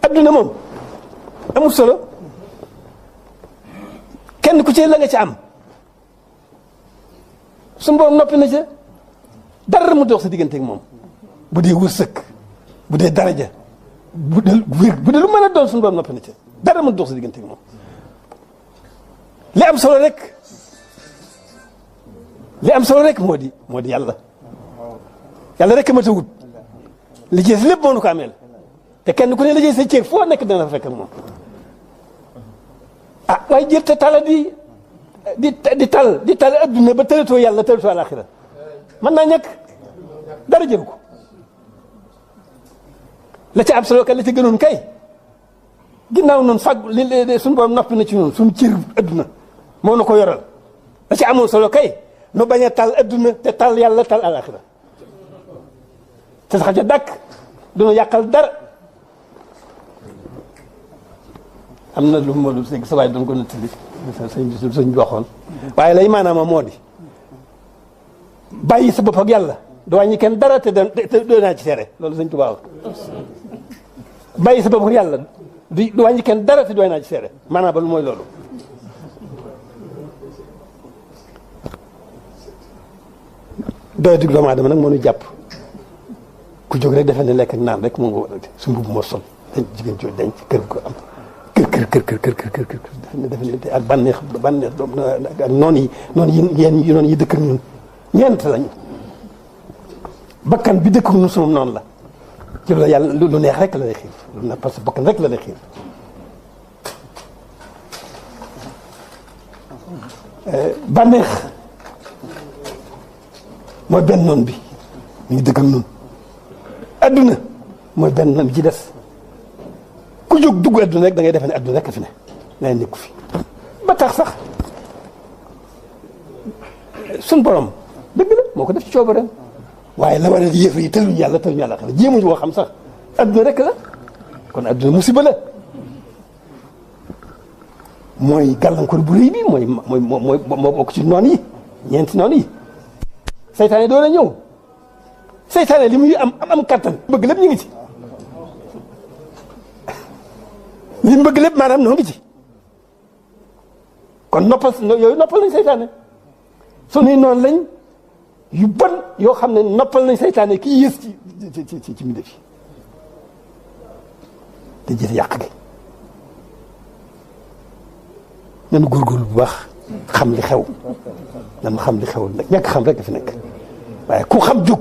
adduna moom amul solo kenn ku ci la nga ci am suñu borom noppi na ca dara mu dox sa diggante ak moom bu dee wërsëg bu dee daraja bu dee lu mën a doon suñu borom noppi na ca dara mu dox sa diggante ak moom li am solo rek moo di yàlla rek a mat a wut li ci lépp moo nu ko ameel te kenn ku ne la jëy sa ceeb foo nekk dana fa fekk ak moom waaye jër te tala di tal adduna ba tëlatoo yàlla tëlatoo alaxira mën naa ñàkk dara jëru ko la ca am solo kay la ca gënoon kay ginnaaw noonu fàgg li suñu borom noppi na ci noonu suñu cër adduna moo na ko yoral la ca amoon solo kay nu bañ a tal adduna te tal yàlla tal alaxira te sax ja dàkk du nu yàqal dara am na lu ma dul sëgg sa waay doon ko nettali sëñ bi waxoon waaye lay maanaam moo di bàyyi sa bopp ak yàlla du wàññi kenn dara te doo naa ci seere loolu sëñ Tuubaa bàyyi sa bopp ak yàlla du wàññi kenn dara te doo naa ci seere maanaam ba lu mooy loolu doy dig doomu aadama nag moo ñu jàpp ku jóg rek defe ne lekk ak naan rek moo nga war a su mbubb moo sol dañ jigéen jooju dañ ci kër ko am kër defe ne ak bànneex ak noonu yi dëkk ak ñun ñeent lañu bakkan bi dëkk ak ñun sunu noonu la ci loolu yàlla lu neex rek la lay xiir lu neex parce que bakkan rek la lay xiir bànneex mooy benn noon bi ñu ngi dëkk ak ñun adduna mooy benn noon bi ci des ku jóg dugg adduna rek da ngay defe ne adduna rek a fi ne ngay nekku fi ba tax sax suñ borom dëgg la moo ko def ci coobareem waaye la war a yéefar yi tëluñu yàlla xam ne jéemuñu woo xam sax adduna rek la kon adduna musiba la mooy gàllankoor bu rëy bi moo bokk ci noon yi ñeenti noon yi seytaane doon na ñëw seytaane li muy am kattan bëgg lépp ñu ngi ci li mu bëgg lépp maanaam noo ngi ci kon noppal nañ seytaane sunuy noonu lañ yu bon yoo xam ne noppal nañ seytaane kii yées ci mi def yi te jëf yàq gi nanu góorgóorlu bu baax xam li xew nanu xam li xew nag ñàkk xam rek a fi nekk waaye ku xam jóg